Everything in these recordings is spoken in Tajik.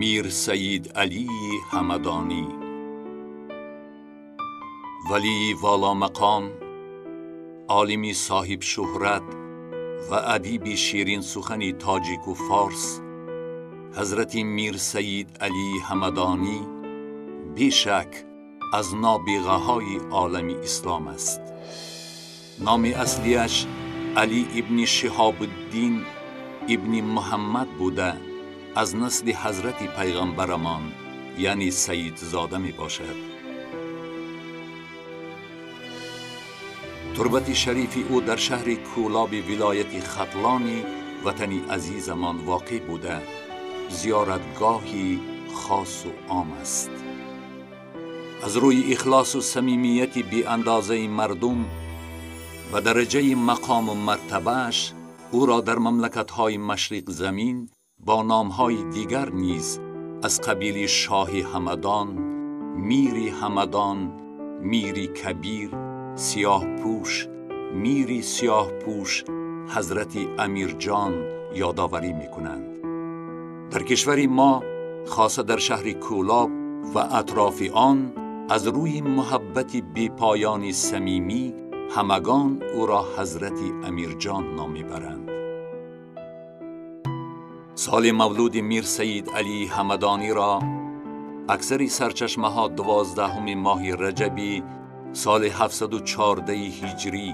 Мир Сайид Алӣ Ҳамадонӣ, валии воломақом, олими соҳибшуҳрат ва адиби ширинсухани тоҷику форс, ҳазрати Мир Сайид Алӣ Ҳамадонӣ бешак аз нобиғаҳои олами ислом аст. Номи аслияш Алӣ ибни Шиҳобуддин ибни Муҳаммад буда, аз насли ҳазрати пайғамбарамон, яъне Саидзода мебошад. Турбати шарифи ӯ дар шаҳри Кӯлоби вилояти Хатлони ватани азизамон воқеъ буда, зиёратгоҳи хосу ом аст. Аз рӯи ихлосу самимияти беандозаи мардум ба дараҷаи мақому мартабааш ӯро дар мамлакатҳои машриқзамин бо номҳои дигар низ аз қабили Шоҳи Ҳамадон, Мири Ҳамадон, Мири Кабир, Сиёҳпӯш, Мири Сиёҳпӯш, ҳазрати Амирҷон ёдоварӣ мекунанд. Дар кишвари мо, хоса дар шаҳри Кӯлоб ва атрофи он, аз рӯи муҳаббати бепоёни самимӣ ҳамагон ӯро ҳазрати Амирҷон ном мебаранд. Соли мавлуди Мир Сайид Алӣ Ҳамадониро аксари сарчашмаҳо 12 моҳи раҷаби соли 714 ҳиҷрӣ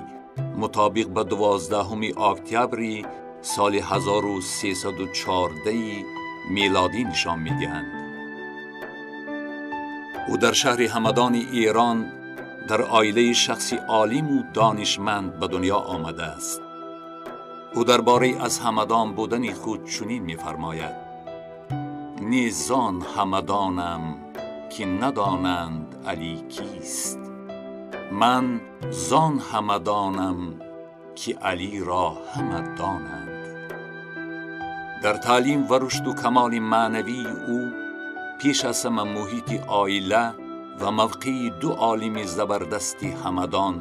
мутобиқ ба 12 октябри соли 1314 милодӣ нишон медиҳанд. Ӯ дар шаҳри Ҳамадони Эрон дар оилаи шахси олиму донишманд ба дунё омадааст. Ӯ дар бораи аз Ҳамадон будани худ чунин мефармояд: «Не зон ҳамадонам ки надонанд Алӣ кист, ман зон ҳамадонам ки Алиро ҳама донанд». Дар таълим ва рушду камоли маънавии ӯ пеш аз ҳама муҳити оила ва мавқеи ду олими забардасти Ҳамадон,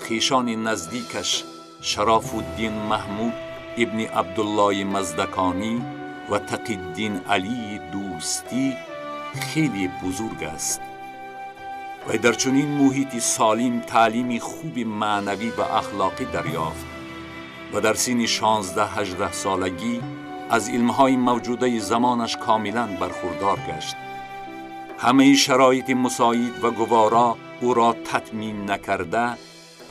хешони наздикаш Шарофуддин Маҳмуд ибни Абдуллои Маздаконӣ ва Тақиддин Алии Дӯстӣ хеле бузург аст. Вай дар чунин муҳити солим таълими хуби маънавӣ ва ахлоқӣ дарёфт ва дар синни 16-18 солагӣ аз илмҳои мавҷудаи замонаш комилан бархурдор гашт. Ҳамаи шароити мусоид ва гувора ӯро татмин накарда,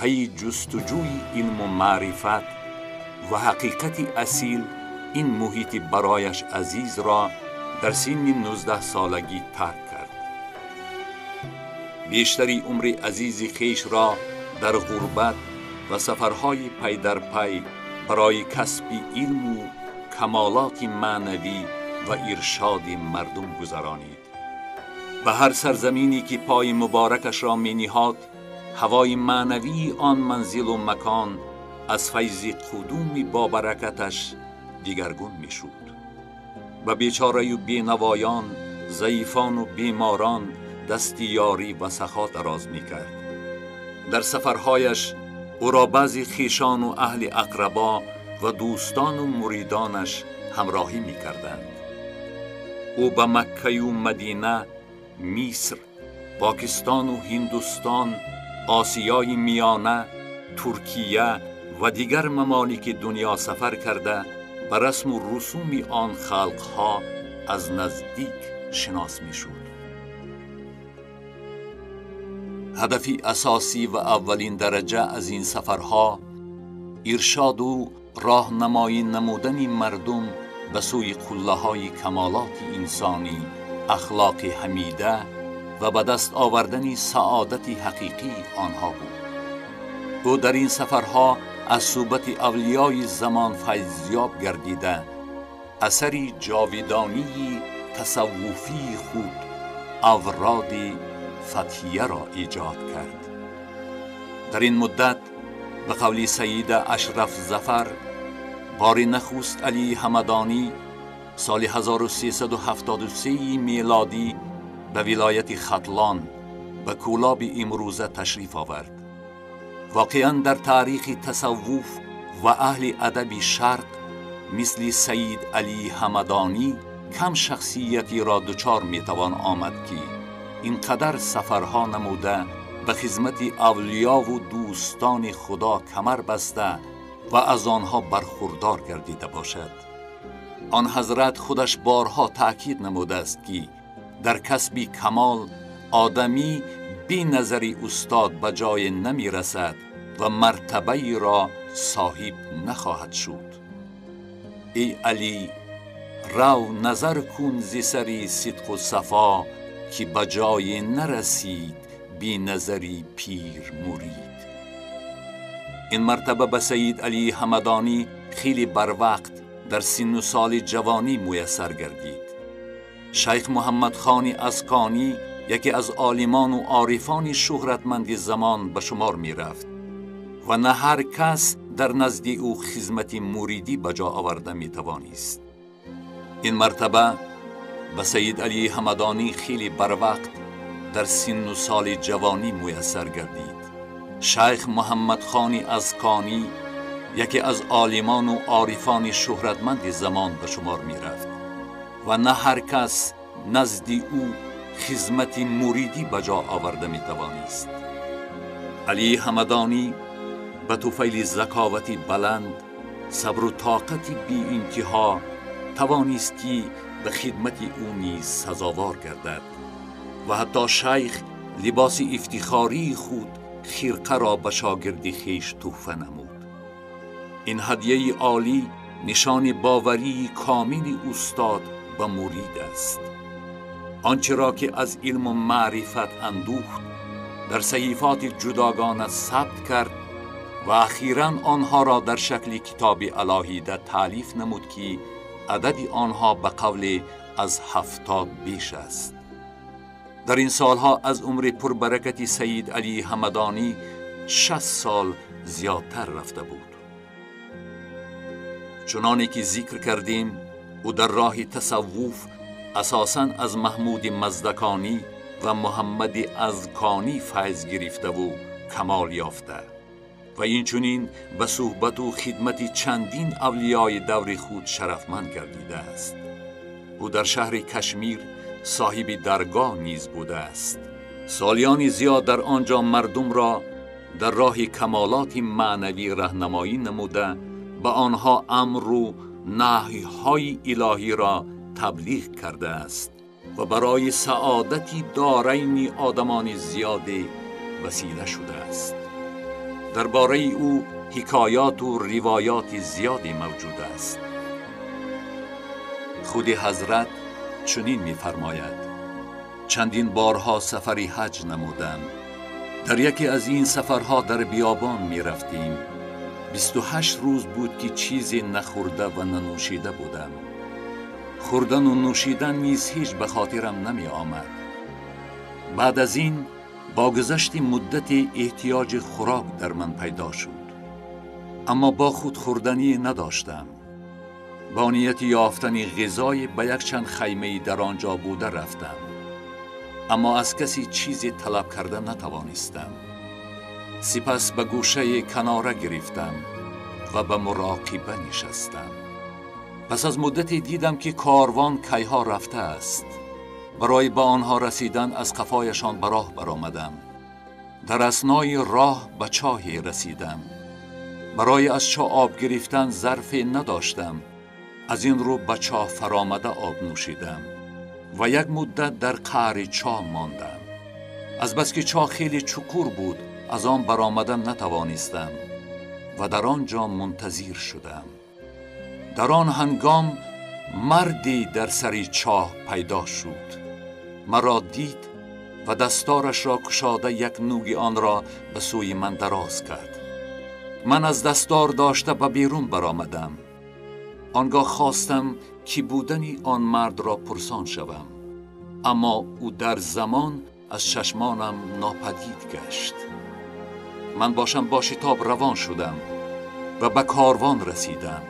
пайи ҷустуҷӯи илму маърифат ва ҳақиқати асил ин муҳити барояш азизро дар синни 19 солагӣ тарк кард. Бештари умри азизи хешро дар ғурбат ва сафарҳои пай дар пай барои касби илму камолоти маънавӣ ва иршоди мардум гузаронид. Ба ҳар сарзамине ки пои муборакашро мениҳод, ҳавои маънавии он манзилу макон аз файзи қудуми бобаракаташ дигаргун мешуд. Ба бечораю бенавоён, заифону беморон дасти ёрӣ ва сахо дароз мекард. Дар сафарҳояш ӯро баъзе хешону аҳли ақрабо ва дӯстону муридонаш ҳамроҳӣ мекарданд. Ӯ ба Маккаю Мадина, Миср, Покистону Ҳиндустон, Осиёи Миёна, Туркия ва дигар мамолики дунё сафар карда, ба расму русуми он халқҳо аз наздик шинос мешуд. Ҳадафи асосӣ ва аввалин дараҷа аз ин сафарҳо иршоду роҳнамоӣ намудани мардум ба сӯи қуллаҳои камолоти инсонӣ, ахлоқи ҳамида ва ба даст овардани саодати ҳақиқии онҳо буд. Ӯ дар ин сафарҳо аз суҳбати авлиёи замон файзёб гардида, асари ҷовидонии тасаввуфии худ авроди фатҳияро эҷод кард. Дар ин муддат ба қавли Саида Ашраф Зафар, бори нахуст Алии Ҳамадонӣ соли 1373 милодӣ ба вилояти Хатлон ба Кӯлоби имрӯза ташриф овард. Воқеан дар таърихи тасаввуф ва аҳли адаби шарқ мисли Саид Алии Ҳамадонӣ کم شخصیتی را دچار میتوان آمد که اینقدر سفرها نموده به خدمت اولیا و دوستان خدا کمر بسته و از آنها برخوردار گردیده باشد. آن حضرت خودش بارها تأکید نموده است که در کسب کمال آدمی بی نظری استاد به جای نمی رسد و مرتبه را صاحب نخواهد شد. ای علی، رو نظر کن زی سری صدق و صفا، که به جای نرسید بی نظری پیر مرید. این مرتبه به سید علی همدانی خیلی بر وقت در سن و سال جوانی میسر گردید. شیخ محمد خان ازکانی یکی از عالمان و عارفان شهرتمند زمان به شمار می رفت و نه هر کس در نزد او خدمت مریدی به جا آورده می توانست. این مرتبه به سید علی همدانی خیلی بر وقت در سن و سال جوانی میسر گردید. شیخ محمد خان ازکانی یکی از عالمان و عارفان شهرتمند زمان به شمار می رفت و نه هر کس نزد او خدمت مریدی به جا آورده می توانست. علی همدانی به طفیل ذکاوت بلند، صبر و طاقت بی انتها توانست که به خدمت او نیز سزاوار گردد و حتی شیخ لباس افتخاری خود خرقه را به شاگرد خویش تحفه نمود. این هدیه عالی نشان باوری کامل استاد به مرید است. آنچه را که از علم و معرفت اندوخت در صحیفات جداگانه ثبت کرد و اخیراً آنها را در شکل کتاب علاهیده تالیف نمود که عدد آنها به قول از 70 بیش است. در این سالها از عمر پربرکت سید علی همدانی 60 سال زیادتر رفته بود. چنانی که ذکر کردیم، او در راه تصوف اساساً از محمود مزدکانی و محمد ازکانی فیض گرفته و کمال یافته و اینچنین به صحبت و خدمت چندین اولیای دور خود شرفمند گردیده است. او در شهر کشمیر صاحب درگاه نیز بوده است. سالیان زیاد در آنجا مردم را در راه کمالات معنوی راهنمایی نموده، به آنها امر و نهی‌های الهی را تبلیغ کرده است و برای سعادت دارین آدمان زیاد وسیله شده است. درباره او حکایات و روایات زیادی موجود است. خود حضرت چنین می‌فرماید: چندین بارها سفری حج نمودم. در یکی از این سفرها در بیابان می‌رفتیم. 28 روز بود که چیزی نخورده و ننوشیده بودم. خوردن و نوشیدن نیز هیچ به خاطرم نمی آمد. بعد از این با گذشت مدت احتیاج خوراک در من پیدا شد، اما با خود خوردنی نداشتم. با نیت یافتن غذای به یک چند خیمه در آنجا بوده رفتم، اما از کسی چیزی طلب کرده نتوانستم. سپس به گوشه کناره گرفتم و به مراقبه نشستم. پس از مدتی دیدم که کاروان کیها رفته است. برای به آنها رسیدن از قفایشان به راه برآمدم. در اثنای راه به چاهی رسیدم. برای از چاه آب گرفتن ظرفی نداشتم. از این رو به چاه فرامده آب نوشیدم و یک مدت در قعر چاه ماندم. از بس که چاه خیلی چکور بود از آن برآمدن نتوانستم و در آنجا منتظر شدم. در آن هنگام مردی در سر چاه پیدا شد. مرا دید و دستارش را کشاده یک نوگ آن را به سوی من دراز کرد. من از دستار داشته به بیرون برآمدم. آنگاه خواستم که بودن آن مرد را پرسان شوم، اما او در زمان از چشمانم ناپدید گشت. من باشم با شتاب روان شدم و به کاروان رسیدم.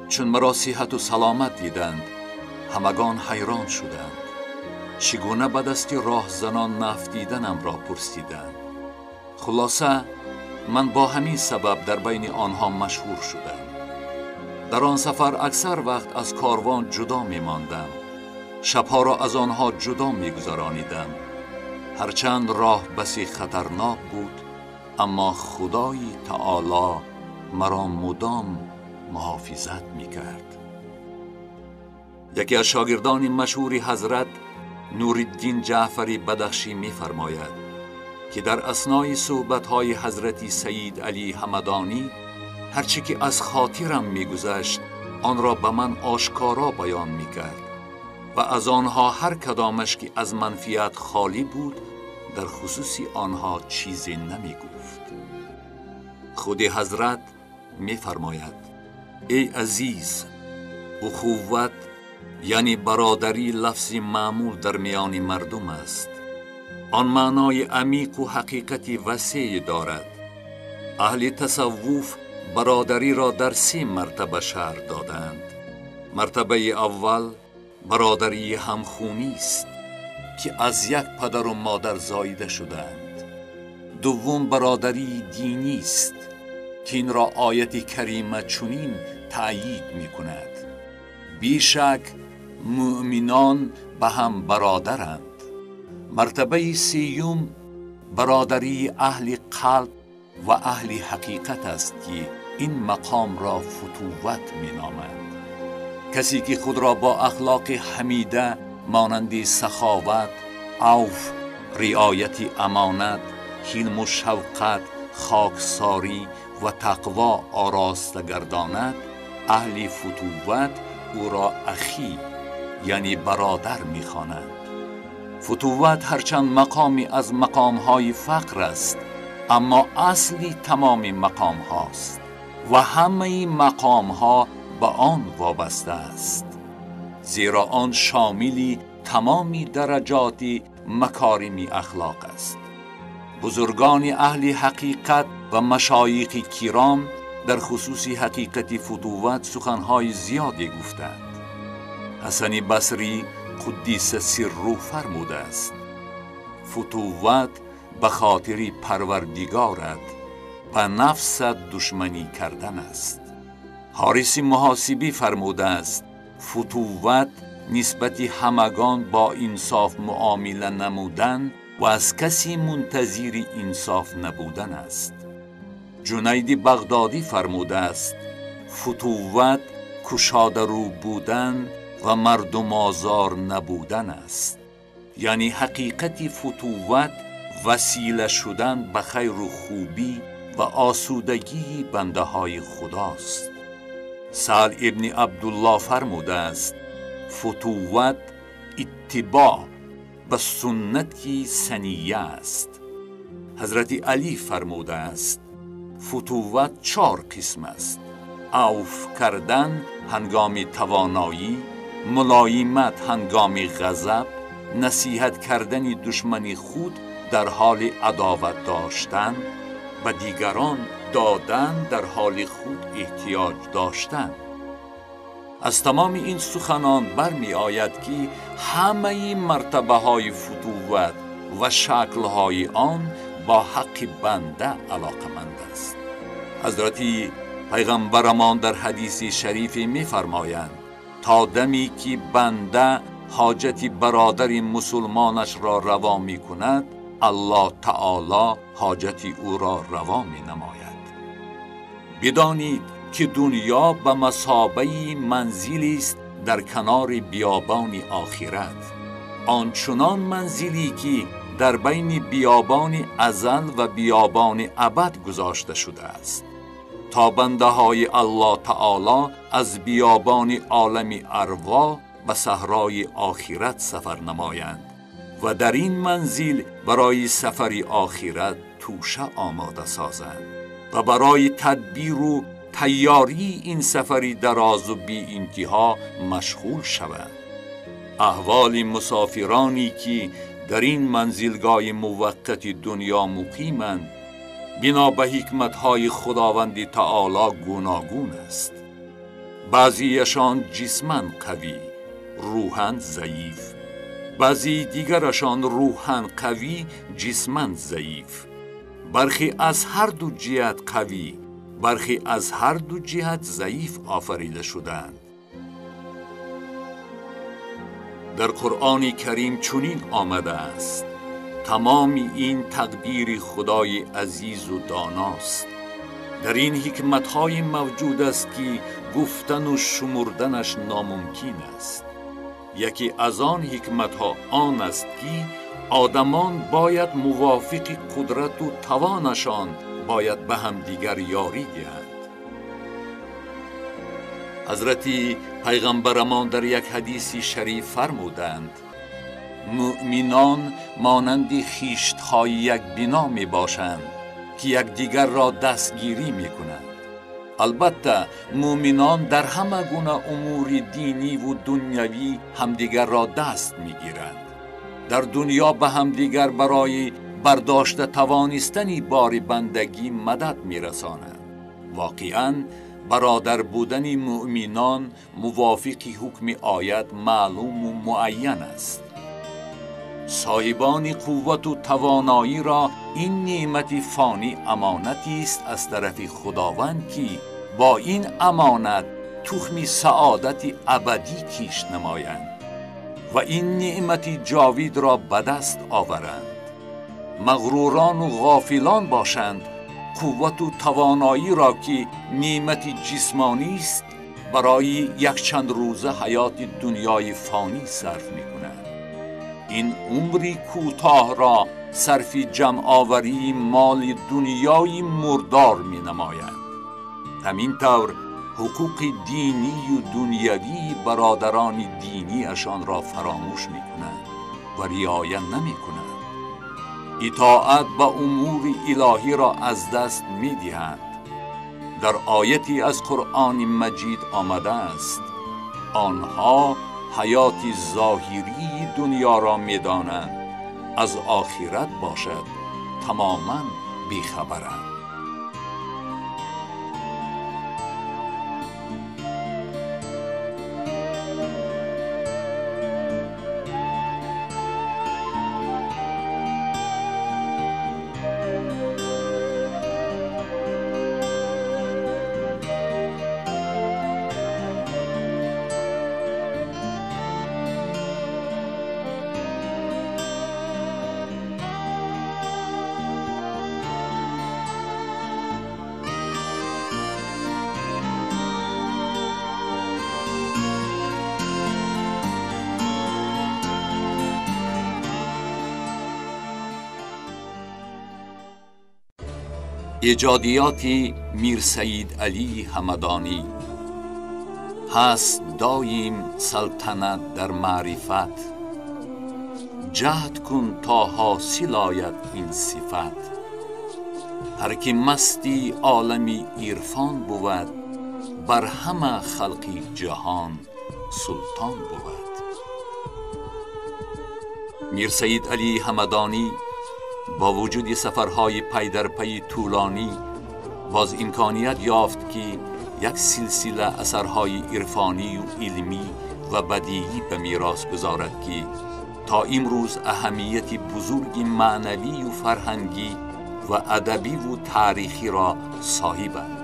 چون مرا صحت و سلامت دیدند همگان حیران شدند. چگونه به دست راهزنان نفتیدنم را پرسیدند. خلاصه من با همین سبب در بین آنها مشهور شدم. در آن سفر اکثر وقت از کاروان جدا می ماندم. Шабҳоро аз онҳо ҷудо мегузаронидам. Ҳарчанд роҳ басе хатарнок буд, аммо Худои Таоло маро мудом муҳофизат мекард. Яке аз шогирдони машҳури ҳазрат Нуриддин Ҷаъфари Бадахшӣ мефармояд ки дар аснои суҳбатҳои ҳазрати Сайид Алӣ Ҳамадонӣ ҳарче ки аз хотирам мегузашт, онро ба ман ошкоро баён мекард ва аз онҳо ҳар кадомаш ки аз манфиат холӣ буд, дар хусуси онҳо чизе намегуфт. Худи ҳазрат мефармояд: эй азиз, ухувват яъне бародарӣ лафзи маъмул дар миёни мардум аст. Он маънои амиқу ҳақиқати васеъ дорад. Аҳли тасаввуф бародариро дар се мартаба шарҳ доданд. Мартабаи аввал бародарии ҳамхунист ки аз як падару модар зоида шуданд. Дуввум бародарии динист ки инро ояти карима чунин таъйид мекунад: бешак муъминон ба ҳам бародаранд. Мартабаи сеюм бародарии аҳли қалб ва аҳли ҳақиқат аст ки ин мақомро футувват меноманд. Касе ки худро бо ахлоқи ҳамида монанди саховат, авф, риояти амонат, ҳилму шавқат, хоксорӣ ва тақво ороста гардонад, аҳли футувват ӯро ахӣ яъне бародар мехонанд. Футувват ҳарчанд мақоме аз мақомҳои фақр аст, аммо асли тамоми мақомҳост ва ҳамаи мақомҳо ба он вобаста аст, зеро он шомили тамоми дараҷоти макорими ахлоқ аст. Бузургони аҳли ҳақиқат ва машоихи киром дар хусуси ҳақиқати футувват суханҳои зиёде гуфтанд. Ҳасани Басрӣ қуддиса сирру фармудааст: футувват ба хотири Парвардигорат ба нафсат душманӣ кардан аст. Ҳориси Муҳосибӣ фармудааст: футувват нисбати ҳамагон бо инсоф муомила намудан ва аз касе мунтазири инсоф набудан аст. Ҷунайди Бағдодӣ фармудааст: футувват кушодарӯ будан ва мардумозор набудан аст. Яъне ҳақиқати футувват васила шудан ба хайру хубӣ ва осудагии бандаҳои Худост. Саъл ибни Абдуллоҳ фармудааст: футувват иттибоъ ба суннати сания аст. Ҳазрати Алӣ фармудааст: футувват чор қисм аст: авф кардан ҳангоми тавоноӣ, мулоимат ҳангоми ғазаб, насиҳат кардани душмани худ дар ҳоли адоват доштан, ба дигарон додан дар ҳоли худ эҳтиёҷ доштан. Аз тамоми ин суханон бармеояд ки ҳамаи мартабаҳои футувват ва шаклҳои он бо ҳаққи банда алоқаманд аст. Ҳазрати пайғамбарамон дар ҳадиси шарифе мефармоянд: то даме ки банда ҳоҷати бародари мусулмонашро раво мекунад, Аллоҳ Таоло ҳоҷати ӯро раво менамояд. Бидонед ки дунё ба масобаи манзилист дар канори биёбони охират, ончунон манзиле ки дар байни биёбони азал ва биёбони абад гузошта шудааст, то бандаҳои Аллоҳ Таоло аз биёбони олами арвоҳ ба саҳрои охират сафар намоянд ва дар ин манзил барои сафари охират тӯша омода созанд ва барои тадбиру тайёрии ин сафари дарозу биинтиҳо машғул шаванд. Аҳволи мусофироне ки дар ин манзилгоҳи муваққати дунё муқиманд, бино ба ҳикматҳои Худованди Таоло гуногун аст. Баъзеяшон ҷисман қавӣ, рӯҳан заиф, баъзеи дигарашон рӯҳан қавӣ, ҷисман заиф, бархе аз ҳар ду ҷиҳат қавӣ, бархе аз ҳар ду ҷиҳат заиф офарида шудаанд. Дар Қуръони Карим чунин омадааст: тамоми ин тақдири Худои азизу доност. Дар ин ҳикматҳои мавҷуд аст, ки гуфтану шумурданаш номумкин аст. Яке аз он ҳикматҳо он аст, ки одамон бояд мувофиқи қудрату тавонашон бояд ба ҳамдигар ёрӣ диҳанд. Ҳазрати пайғамбарамон дар як ҳадиси шариф фармуданд: муъминон монанди хиштҳои як бино мебошанд, ки якдигарро дастгирӣ мекунанд. Албатта, муъминон дар ҳама гуна умури диниву дунявӣ ҳамдигарро даст мегиранд. Дар дунё ба ҳамдигар барои бардошта тавонистани бори бандагӣ мадад мерасонанд. Воқеан, бародар будани муъминон мувофиқи ҳукми оят маълуму муайян аст. Соҳибони қуввату тавоноиро ин неъмати фонӣ амонатист аз тарафи Худованд, ки бо ин амонат тухми саодати абадӣ кишт намоянд ва ин неъмати ҷовидро ба даст оваранд. Мағрурону ғофилон бошанд, қуввату тавоноиро, ки неъмати ҷисмонист, барои якчанд рӯза ҳаёти дунёи фонӣ сарф мекунанд. Ин умри кӯтоҳро сарфи ҷамъоварии моли дунёи мурдор менамоянд. Ҳамин тавр ҳуқуқи динию дунявии бародарони диниашонро фаромӯш мекунанд ва риоя намекунанд. Итоат ба умури илоҳиро аз даст медиҳанд. Дар ояте аз Қуръони Маҷид омадааст: онҳо ҳаёти зоҳирии дунёро медонанд, аз охират бошад тамоман бехабаранд. Эҷодиёти Мирсаид Алӣ Ҳамадонӣ. Ҳаст доим салтанат дар маърифат, ҷаҳд кун то ҳосил ояд ин сифат. Ҳар ки масти олами ирфон бувад, бар ҳама халқи ҷаҳон султон бувад. Мирсаид Алӣ Ҳамадонӣ бо вуҷуди сафарҳои пай дар пайи тӯлонӣ боз имконият ёфт, ки як силсила асарҳои ирфонию илмӣ ва бадиӣ ба мерос гузорад, ки то имрӯз аҳамияти бузурги маънавию фарҳангӣ ва адабиву таърихиро соҳибанд.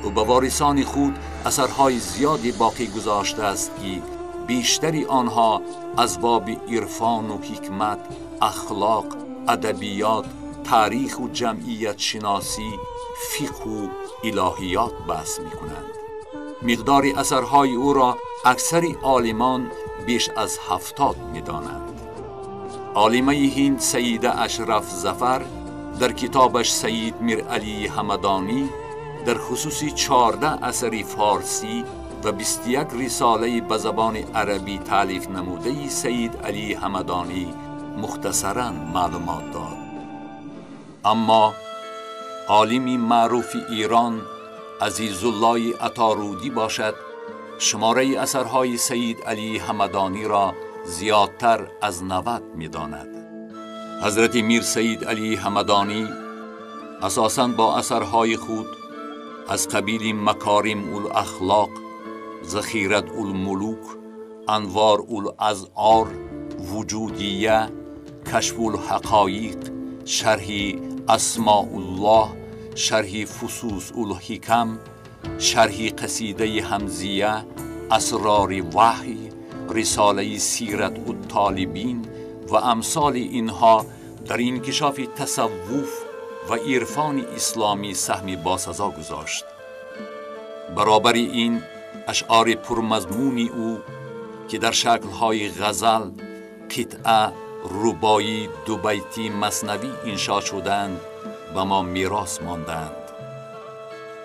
Ӯ ба ворисони худ асарҳои зиёде боқӣ гузоштааст, ки бештари онҳо аз боби ирфону ҳикмат, ахлоқ, адабиёт, таъриху ҷамъиятшиносӣ, фиқҳу илоҳиёт баҳс мекунанд. Миқдори асарҳои ӯро аксари олимон беш аз 70 медонанд. Олимаи ҳинд Саида Ашраф Зафар дар китобаш Саид Мир Алии Ҳамадонӣ дар хусуси 14 асари форсӣ ва 21 рисолаи ба забони арабӣ таълиф намудаи Саид Алии Ҳамадонӣ мухтасаран маълумот дод. Аммо олими маъруфи Эрон Азизуллои Аторудӣ бошад, шумораи асарҳои Саид Алии Ҳамадониро зиёдтар аз 90 медонад. Ҳазрати Мир Саид Алии Ҳамадонӣ асосан бо асарҳои худ аз қабили Макорим улахлоқ, Захират улмулук, Анвор улазъор, Вуҷудия, Кашф улҳақоиқ, Шарҳи Асмоуллоҳ, Шарҳи Фусус улҳикам, Шарҳи Қасидаи Ҳамзия, Асрори Ваҳй, رساله سیرت الطالبین و امثال اینها در انکشاف تصوف و عرفان اسلامی سهم باسزا گذاشت. برابر این اشعار پرمضمون او که در شکل‌های غزل، قطعه، رباعی، دوبیتی، مثنوی انشا شدند و ما میراث ماندند.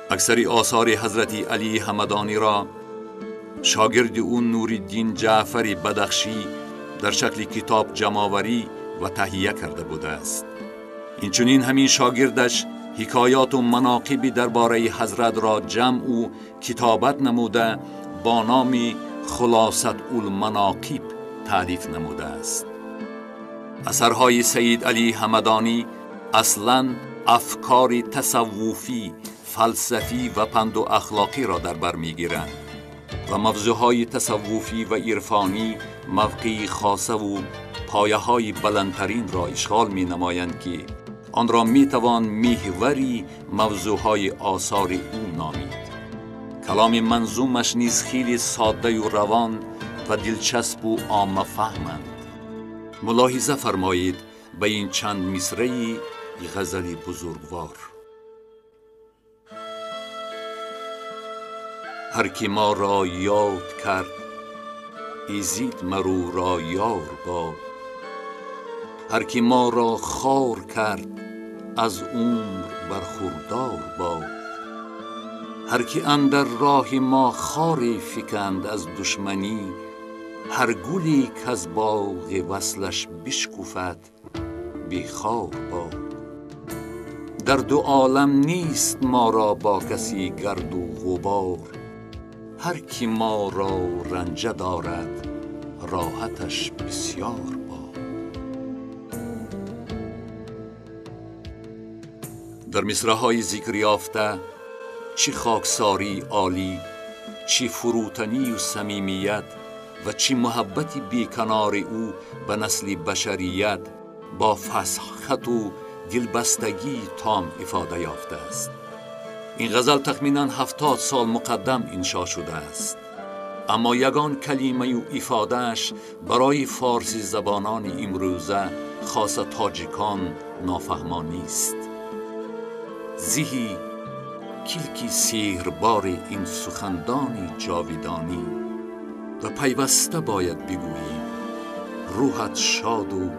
اکثر آثار حضرت علی همدانی را شاگرد او نورالدین جعفر بدخشی در شکل کتاب جمع‌آوری و تهیه کرده بوده است. اینچنین همین شاگردش حکایات و مناقب درباره حضرت را جمع و کتابت نموده با نام خلاصت المناقب تعریف نموده است. اثرهای سید علی همدانی اصلاً افکار تصوفی، فلسفی و پند و اخلاقی را در بر می‌گیرند و موضوعهای تصوفی و عرفانی موقعی خاصه و پایه‌های بلندترین را اشغال می‌نمایند که آن را می‌توان محوری موضوعهای آثار او نامید. کلام منظومش نیز خیلی ساده و روان و دلچسب و عامه فهمند. ملاحظه فرمایید به این چند مصرعی غزل بزرگوار: هر کی ما را یاد کرد ایزید مرو را یار باد، هر کی ما را خوار کرد از عمر برخوردار باد، هر کی اندر راه ما خاری فکند از دشمنی، هر گلی کز باغ وصلش بشکفد بی خار باد. در دو عالم نیست ما را با کسی گرد و غبار، هر کی ما را رنجه دارد راحتش بسیار باد. در مصرع‌های ذکر یافته چی خاکساری عالی، چی فروتنی و صمیمیت و چی محبت بیکنار او به نسل بشریت با فصاحت و دلبستگی تام افاده یافته است. این غزل تخمینا 70 سال مقدم انشا شده است، اما یگان کلمه و افادهش برای فارسی زبانان امروزه خاصه تاجیکان نافهما نیست. زهی کلکی سیربار این سخندان جاویدانی و پیوسته باید بگوییم روحت شاد و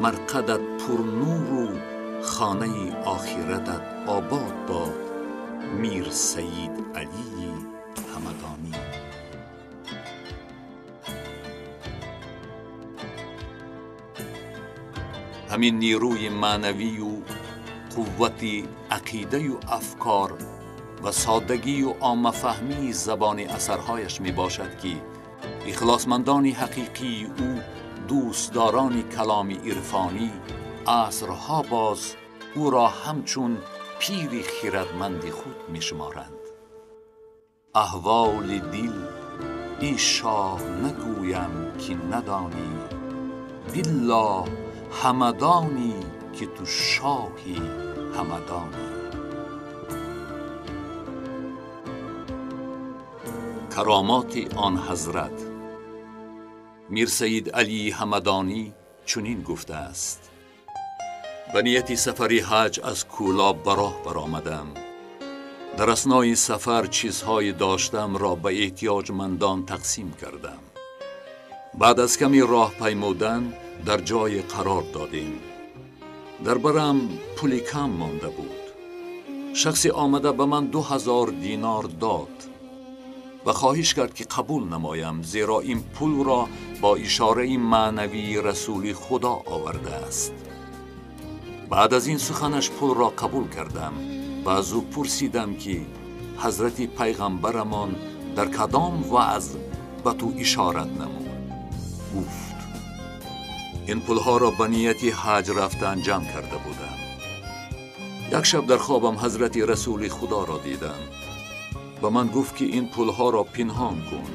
مرقدت پر نور و خانه آخرتت آباد باد. میر سید علی همدانی. همین نیروی معنوی و قوت عقیده و افکار و سادگی و عامه فهمی زبان اثرهایش می باشد که اخلاصمندان حقیقی او، دوستداران کلام عرفانی، عصرها باز او را همچون پیر خیردمند خود می شمارند. احوال دل ای شاه نگویم که ندانی، بالله همدانی که تو شاهی همدانی. کرامات آن حضرت. میر سید علی همدانی چنین گفته است: به نیت سفری حج از کولاب به راه برآمدم. در اثنای سفر چیزهای داشتم را به احتیاجمندان تقسیم کردم. بعد از کمی راه پیمودن در جای قرار دادیم. در برم پولی کم مانده بود. شخصی آمده به من 2000 دینار داد و خواهش کرد که قبول نمایم، زیرا این پول را با اشاره معنوی رسول خدا آورده است. بعد از این سخنش پول را قبول کردم و از او پرسیدم که حضرت پیغمبرمان در کدام وعظ به تو اشارت نمود؟ گفت این پولها را به نیت حج رفتن جمع کرده بودم. یک شب در خوابم حضرت رسول خدا را دیدم. به من گفت که این پولها را پنهان کن.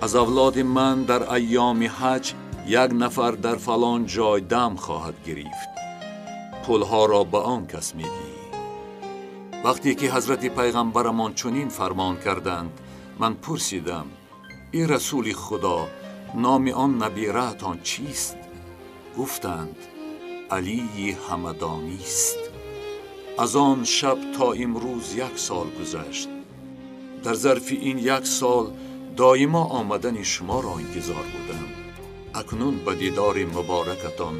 از اولاد من در ایام حج یک نفر در فلان جای دم خواهد گرفت. پولها را به آن کس میدی. وقتی که حضرت پیغمبرمان چنین فرمان کردند، من پرسیدم ای رسول خدا، نام آن نبیره‌تان چیست؟ گفتند علی همدانی است. از آن شب تا امروز 1 سال گذشت. در ظرف این 1 سال دائما آمدن شما را انتظار بودم. اکنون به دیدار مبارکتان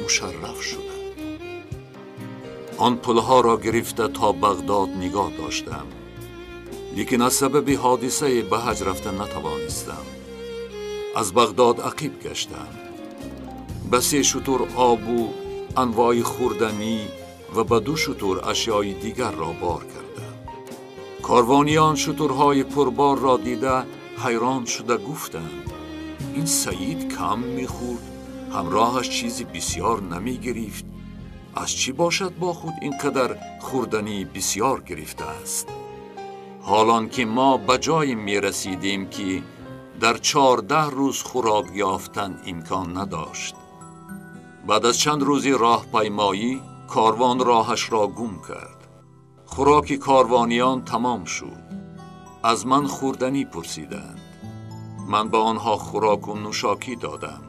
مشرف شدم. آن پلها را گرفته تا بغداد نگاه داشتم، لیکن از سبب حادثه به حج رفته نتوانستم. از بغداد عقیب گشتم. به 3 شتر آب و انواع خوردنی و به 2 شتر اشیای دیگر را بار کردم. کاروانیان شترهای پربار را دیده حیران شده گفتند این سعید کم میخورد، همراهش چیزی بسیار نمیگرفت، از چی باشد با خود اینقدر خوردنی بسیار گرفته است؟ حالان که ما به جای می رسیدیم که در 14 روز خوراک یافتن امکان نداشت. بعد از چند روزی راه پیمایی کاروان راهش را گم کرد. خوراک کاروانیان تمام شد. از من خوردنی پرسیدند. من به آنها خوراک و نوشاکی دادم.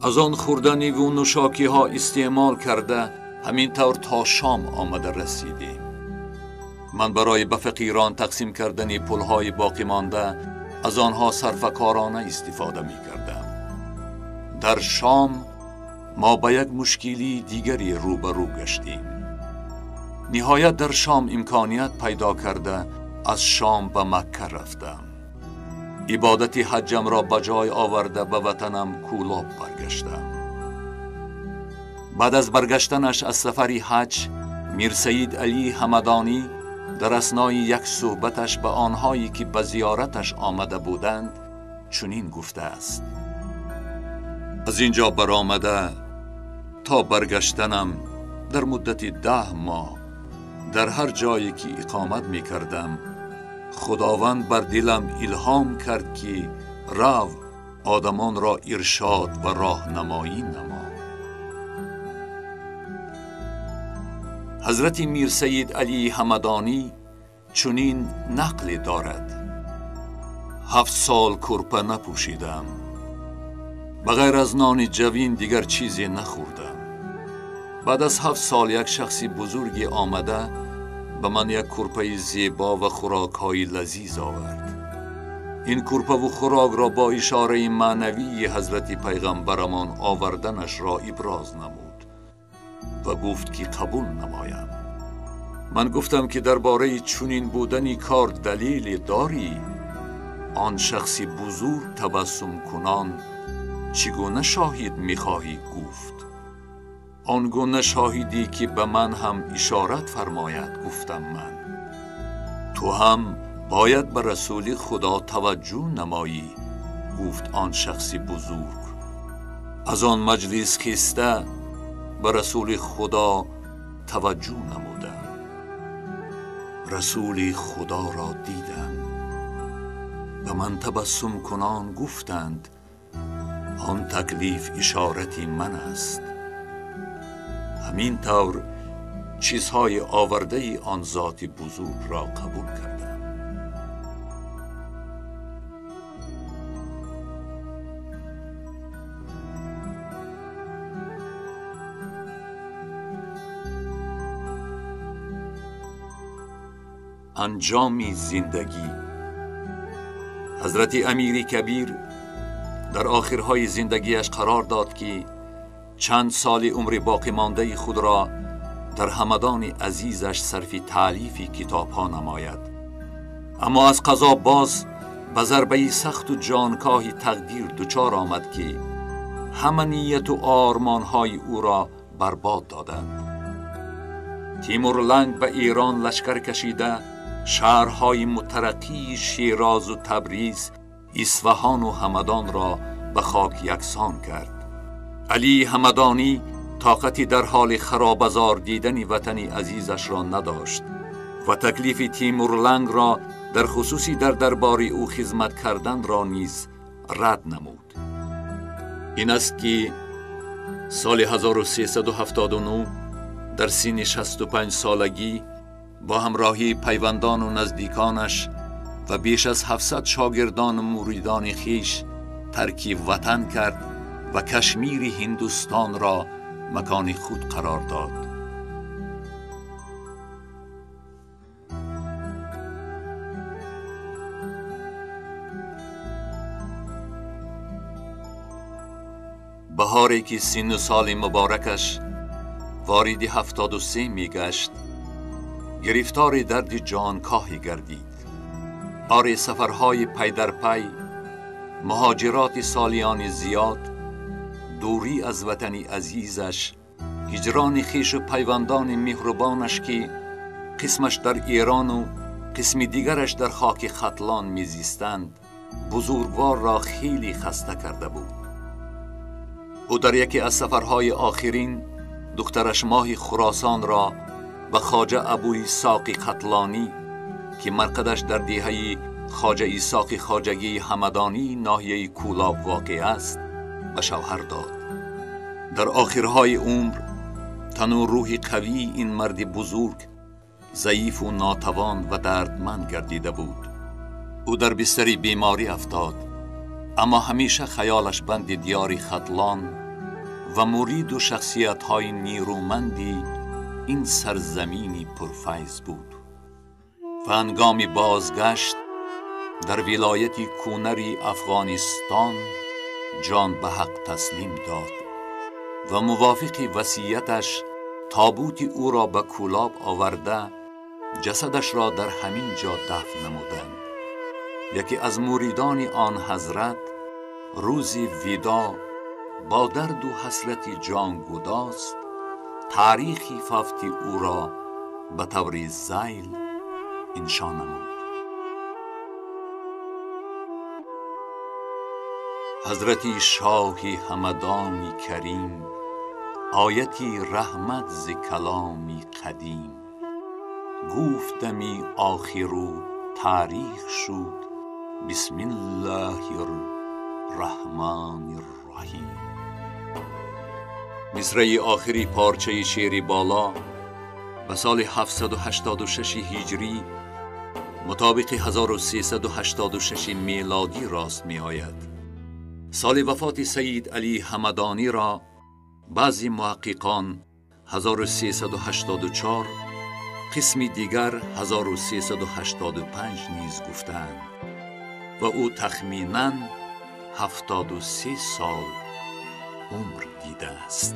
از آن خوردنی و نوشاکی ها استعمال کرده همینطور تا شام آمده رسیدیم. من برای به فقیران تقسیم کردن پولهای باقی مانده از آنها صرفه‌کارانه استفاده می کردم. در شام ما به یک مشکلی دیگری روبرو گشتیم. نهایت در شام امکانیت پیدا کرده از شام به مکه رفتم. عبادت حجم را به جای آورده به وطنم کولاب برگشتم. بعد از برگشتنش از سفر حج، میر سید علی همدانی در اثنای یک صحبتش به آنهایی که به زیارتش آمده بودند چنین گفته است: از اینجا برآمده تا برگشتنم در مدت 10 ماه در هر جایی که اقامت می کردم خداوند بر دلم الهام کرد که رو آدمان را ارشاد و راهنمایی نما. حضرت میر سید علی همدانی چنین نقل دارد: 7 سال کرپه نپوشیدم، بغیر از نان جوین دیگر چیزی نخوردم. بعد از 7 سال یک شخصی بزرگی آمده به من یک کرپه زیبا و خوراک‌های لذیذ آورد. این کرپه و خوراک را با اشاره معنوی حضرت پیغمبرمان آوردنش را ابراز نمود و گفت که قبول نمایم. من گفتم که درباره چنین بودن کار دلیل داری؟ آن شخصی بزرگ تبسم کنان چگونه شاهد می‌خواهی؟ گفت آنگونه شاهدی که به من هم اشارت فرماید. گفتم من تو هم باید به رسول خدا توجه نمایی. گفت آن شخصی بزرگ. از آن مجلس خیسته به رسول خدا توجه نمودم. رسول خدا را دیدم. به من تبسم کنان گفتند آن تکلیف اشارتی من است. همین طور چیزهای آورده آن ذات بزرگ را قبول کردم. انجام زندگی. حضرت امیر کبیر در آخرهای زندگیش قرار داد که چند سال عمر باقی مانده خود را در همدان عزیزش صرف تالیف کتاب‌ها نماید. اما از قضا باز به ضربه سخت و جانکاه تقدیر دچار آمد که همه نیت و آرمانهای او را برباد دادند. تیمور لنگ به ایران لشکر کشیده شهرهای مترقی شیراز و تبریز، اصفهان و همدان را به خاک یکسان کرد. علی همدانی طاقتی در حال خرابزار دیدن وطن عزیزش را نداشت و تکلیف تیمورلنگ را در خصوصی در دربار او خدمت کردن را نیز رد نمود. این است که سال 1379 در سن 65 سالگی با همراهی پیوندان و نزدیکانش و بیش از 700 شاگردان و مریدان خویش ترک وطن کرد و کشمیر هندوستان را مکان خود قرار داد. بهاری که سن و سال مبارکش وارد 73 می گشت، گرفتار درد جانکاهی گردید. آری سفرهای پی در پی، مهاجرات سالیان زیاد، دوری از وطن عزیزش، هجران خویش و پیوندان مهربانش که قسمش در ایران و قسم دیگرش در خاک ختلان میزیستند، بزرگوار را خیلی خسته کرده بود. او در یکی از سفرهای آخرین دخترش ماه خراسان را به خواجه ابوی ساقی ختلانی که مرقدش در دیهه خواجه ایساق خواجگی همدانی ناحیه کولاب واقع است به شوهر داد. در آخرهای عمر تن و روح قوی این مرد بزرگ ضعیف و ناتوان و دردمند گردیده بود. او در بستر بیماری افتاد، اما همیشه خیالش بند دیار ختلان و مرید و شخصیت‌های نیرومندی این سرزمینی پرفیض بود. و هنگام بازگشت در ولایت کونری افغانستان جان به حق تسلیم داد و موافق وصیتش تابوت او را به کولاب آورده جسدش را در همین جا دفن نمودند. یکی از مریدان آن حضرت روز ودا با درد و حسرت جان گداست تاریخ فوت او را به طور ذیل انشا نمود. حضرت شاه همدانی کریم، آیتی رحمت ز کلامی قدیم، گفتمی آخر و تاریخ شد، بسم الله الرحمن الرحیم. مصرع آخری پارچه شعر بالا به سال 786 هجری مطابق 1386 میلادی راست می آید. سال وفات سید علی همدانی را بعضی محققان 1384، قسم دیگر 1385 نیز گفتند و او تخمیناً 73 سال عمر دیده است.